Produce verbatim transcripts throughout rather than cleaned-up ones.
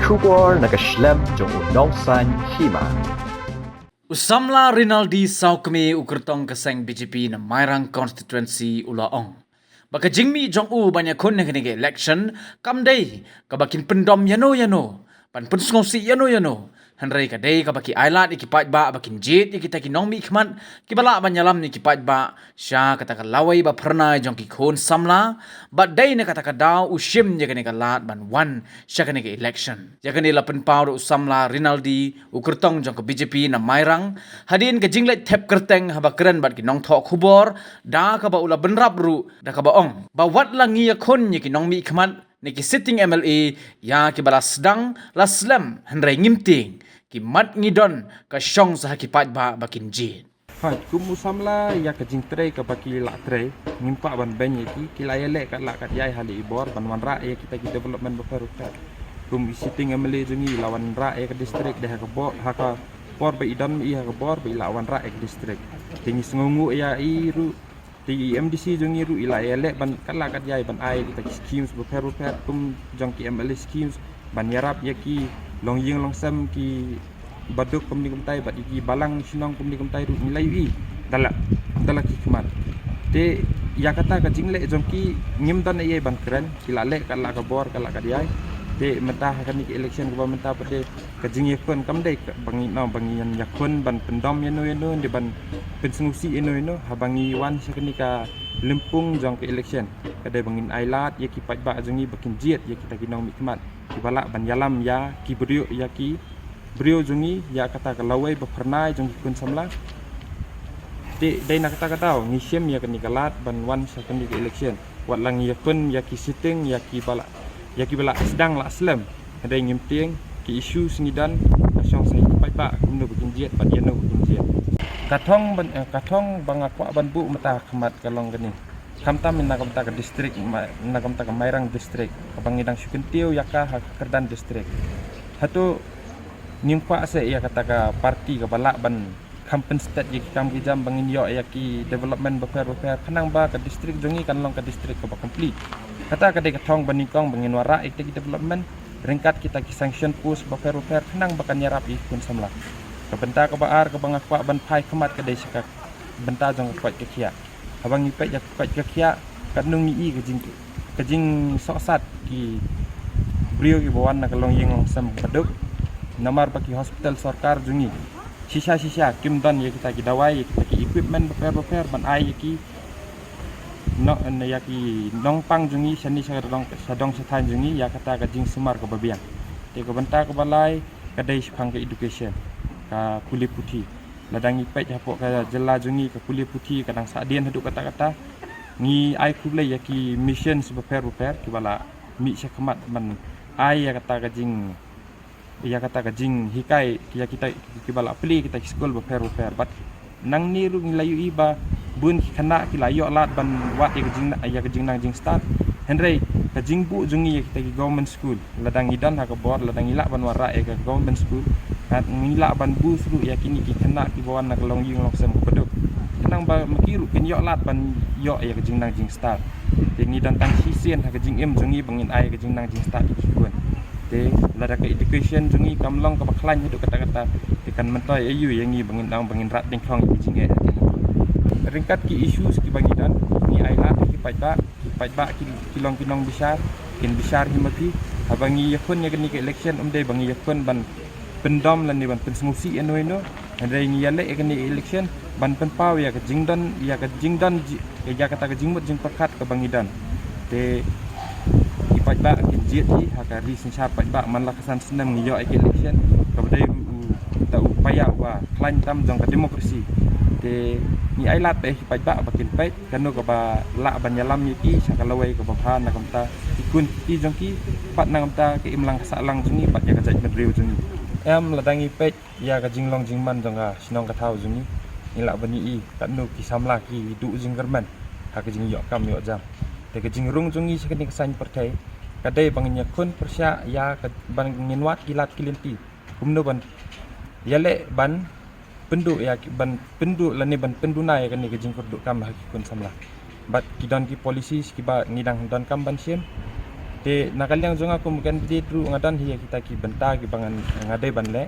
Khubor na ka shlem jong u nongsaiñ hima. U samla Rinaldi Sawkmie, u kyrtong ka seng B J P na Mairang constituency, u la ong ba ka jingmih jong u ban ïakhun ha kane ka election kam dei kaba kin pyndom ïano ïano, ban pynsngewsih ïano ïano. Hynrei ka dei kaba ki ailad ïa ki paidbah ba kin jied ïa kita ki nongmihkhmat kiba lah ban ïalam ïa ki paidbah sha kata ka lawei ba phyrnai jong ki khun samla. Bad dei na kata ka daw u shim ïa kane ka lad ban wan sha kane ka election. Ïa kane la pynpaw da u samla Rinaldi, u kyrtong jong ka B J P na Mairang, hadien ka jingleit thep kyrteng haba kren bad ki nongthoh khubor, da kaba u la bynrap ruh da kaba ong ba wat la ngi ïakhun ïa ki nongmihkhmat ne ki sitting M L A ïa kiba la sdang la slem, hynrei ngim tieng, ki mat ngi don ka shong sa ha ki paidbah ba kin jied. Hooid, kum u samla ïa ka jingtrei kaba ki la trei, ngim kwah ban beiñ ïa ki, ki la ïaleh katba lah katba ïai ha lade bor ban wanrah ïa kita ki development bapher bapher. Kum i sitting M L A jong ngi i la wanrah ïa ka district, dei ha ka bor, ha ka por ba i don i ha ka bor ba i la wanrah ïa ka district. Te ngi sngewnguh ïa i ruh, te i M D C jong ngi ruh i la ïaleh ban katba lah katba ïai ban ai kita ki schemes bapher bapher, kum jong ki M L A schemes, ban ïarap ïa ki longïing longsem kiba duk kumne kumtai, bad ïa ki balang shnong kumne kumtai ruh ngi la ïohi da la, da la ki khmat. Te ïa kata ka jingleh jong ki ngim don ei ei ban kren, ki la leh katba lah ka bor katba lah katba ïai. Te mynta ha kane ka election kaba mynta pat de ka jingïakhun kam dei ka ba ngi, no, ba ngi ïakhun ban pyndom ïano ïano, ne ban pynsngewsih ïano ïano haba ngi wan sha kane ka lympung jong ka election. Ka dei ba ngin ailad ïa ki paidbah jong ngi ba kin jied ïa kita ki nongmihkhmat kiba lah ban ïalam ïa ki briew, ïa ki briew jong ngi ïa kata ka lawei ba phyrnai jong ki khun samla. Te dei na kata ka daw ngi shim ïa kane ka lad ban wan sha kane ka election. Wat la ngi ïakhun ïa ki sitting ïa kiba lah, ïa kiba lah sdang lah slem, hynrei ngim tieng, ki issues ngi don, ka shong sa ha ki paidbah kumno ba kin jied bad ïano ba kin jied. Ka thong ban, eh, ka thong ba nga kwah ban buh mynta ha khmat ka long kane. Khamtam na ka bynta ka district, ma-, na ka bynta ka Mairang district, kaba ngi dang shu kyntiew ïa ka ha ka kyrdan district. Hato ngim kwah seh ïa kata ka party kaba lah ban kham pynstet ïa ki kam ki jam ba ngin ïoh ïa ki development bapher bapher, khnang ba ka district jong ngi kan long ka district kaba complete. Kata ka dei ka thong ba nyngkong ba ngin wanrah ïa kita ki development ryngkat kita ki sanction post bapher bapher, khnang ba kan ïarap ïa ki khun samla. Ka bynta kaba ar kaba nga kwah ban phai khmat ka dei sha ka bynta jong ka koit ka khiah. Haba ngi peit ïa ka koit ka khiah, katno ngi i ka jing, ka jingsohsat ki briew kiba wan na ka longïing longsem ba duk. Namar ba ki hospital sorkar jong ngi shisha shisha kim don ïa kita ki dawai, ïa kita ki equipment bapher bapher ban ai ïa ki, no, ïa ki nongpang jong ngi shane sha dong, sha dong sha thaiñ jong ngi ïa kata ka jingsumar kaba biang. Te ka bynta kaba lai ka dei shaphang ka education, ka pule puthi. Lada ngi peit hapoh ka jylla jong ngi ka pule puthi ka dang sahdien haduh katta katta. Ngi ai khublei ïa ki mission bapher bapher kiba la mih shakhmat ban ai ïa kata ka jing, ïa kata ka jinghikai ïa kita kiba la plie kita ki skul bapher bapher. Bad nangne ruh ngi la ïohi ba bun ki khynnah ki la ïoh lad ban wad ïa ka jing, ïa ka jingnang jingstad. Hynrei ka jingbuh jong ngi ïa kita ki government school, lada ngi don ha ka bor, lada ngi lah ban wanrah ïa ka government school, ngi lah ban boost ruh ïa kine ki khynnah kiba wan na ka longïing longsem kaba duk, khnang ba ma ki ruh kin ïoh lad ban ïoh ïa ka jingnang jingstad. Te ngi don tang shisien ha ka jingim jong ngi ba ngin ai ïa ka jingnang jingstad ïa ki khun. Te lada ka education jong ngi kam long kaba khlaiñ haduh katta katta, te kan myntoi aïu ïa ngi ba ngin ong ba ngin rat dyngkhong ïa ki jingeh. Ryngkat ki issues kiba ngi don, ngi ailad ïa ki paidbah, ki paidbah ki, ki long ki nongbishar, kin bishar hi ma phi. Haba ngi ïakhun ïa kane ka election, ym dei ba ngi ïakhun ban pyndom lane ban pynsngewsih ïano ïano. Hynrei ngi ïaleh ïa kane ka election ban pynpaw ïa ka jingdon, ïa ka jingdon ji-, ïa kata ka jingmut jingpyrkhat kaba ngi don. Te ki paidbah kin jied hi ha ka ri synshar paidbah, man la ka san snem ngi ïoh ïa ka election, kaba dei u, u, uta u paia uba khlaiñ tam jong ka democracy. Te ngi ailad bad ki paidbah ba kin peit kano kaba lah ban ïalam ïa ki sha ka lawei kaba bha na ka bynta ki khun ki kti jong ki, bad na ka bynta ka imlang ka sahlang jong ngi bad ïa ka jaitbynriew jong ngi. Em, lada ngi peit ïa ka jinglong jingman jong ka shnong ka thaw jong ngi, ngi lah ban ïohi katno ki samla ki duh jingkyrmen ha ka jingïoh kam ïoh jam. Te ka jingrung jong ngi sha kane ka saiñ pyrthei ka dei ba ngin ïakhun pyrshah ïa ka, ba ngin wad ki lad ki lynti kumno ban ïaleh ban pynduh ïa ki, ban pynduh lane ban pynduna ïa kane ka jingkyrduh kam ha ki khun samla. Bad ki don ki policies kiba ngi dang donkam ban shim. Te na ka liang jong nga kum u candidate ruh nga don hi ïa kita ki bynta kiba nga dei ban leh.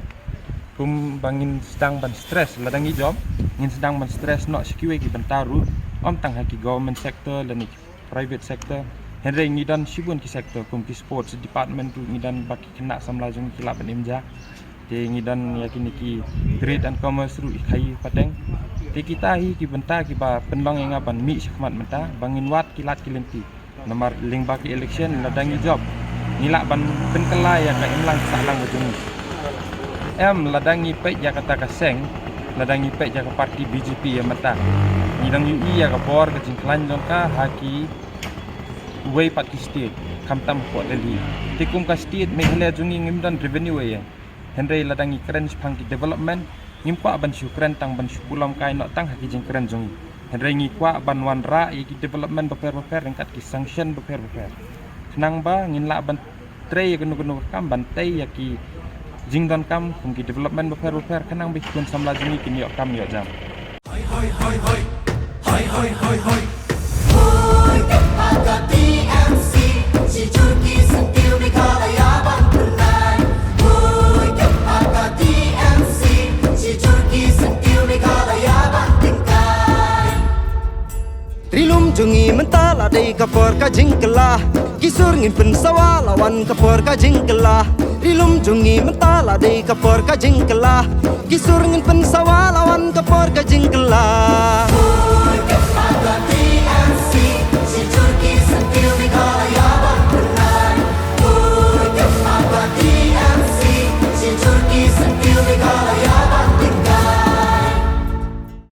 Kumba ngin sdang ban stress lada ngi jop, ngin sdang ban stress noh sha kiwei ki bynta ruh, ym tang ha ki government sector lane ki private sector. Hynrei ngi don shibun ki sector, kum ki sports department ruh ngi don, ba ki khynnah samla jong ngi ki lah ban im ja. Te ngi don ïa kine ki trade and commerce ruh i khaïi pateng. Te kita hi ki bynta kiba pynlong ïa nga ban mih shakhmat mynta ba ngin wad ki lad ki lynti. Namar lyngba ki election lada ngi jop, ngi lah ban pynkylla ïa ka imlang sahlang ka jong ngi. Em, lada ngi peit ïa kata ka seng, lada ngi peit ïa ka party B J P ïa mynta, ngi dang ïohi ïa ka bor ka jingkhlaiñ jong ka ha kiwei pat ki state, khamtam hapoh Delhi. Te kum ka state Meghalaya jong ngi ngim don revenue ei ei. Hynrei lada ngi kren shaphang ki development, ngim kwah ban shu kren tang ban shu burom kai noh tang ha ki jingkren jong ngi. Hynrei ngi kwah ban wanrah ïa ki development bapher bapher ryngkat ki sanction bapher bapher, khnang ba ngin lah ban trei ïa kano kano ka kam ban tei ïa ki jingdonkam kum ki development bapher bapher, khnang ba ki khun samla jong ngi kin ïoh kam ïoh jam. Hoi, hoi, hoi, hoi. Hoi, hoi, hoi, hoi. Hoi, kynpah ka T M C. Shi jur ki syntiew Meghalaya ban pynlait. Hoi, kynpah ka T M C. Shi jur ki syntiew Meghalaya ban pynlait. Ri lum jong ngi mynta la dei ka por ka jingkylla. Ki sur ngin pynsawa la wan ka por ka jingkylla. Ri lum jong ngi mynta la dei ka por ka jingkylla. Ki sur ngin pynsawa la wan ka por ka jingkylla.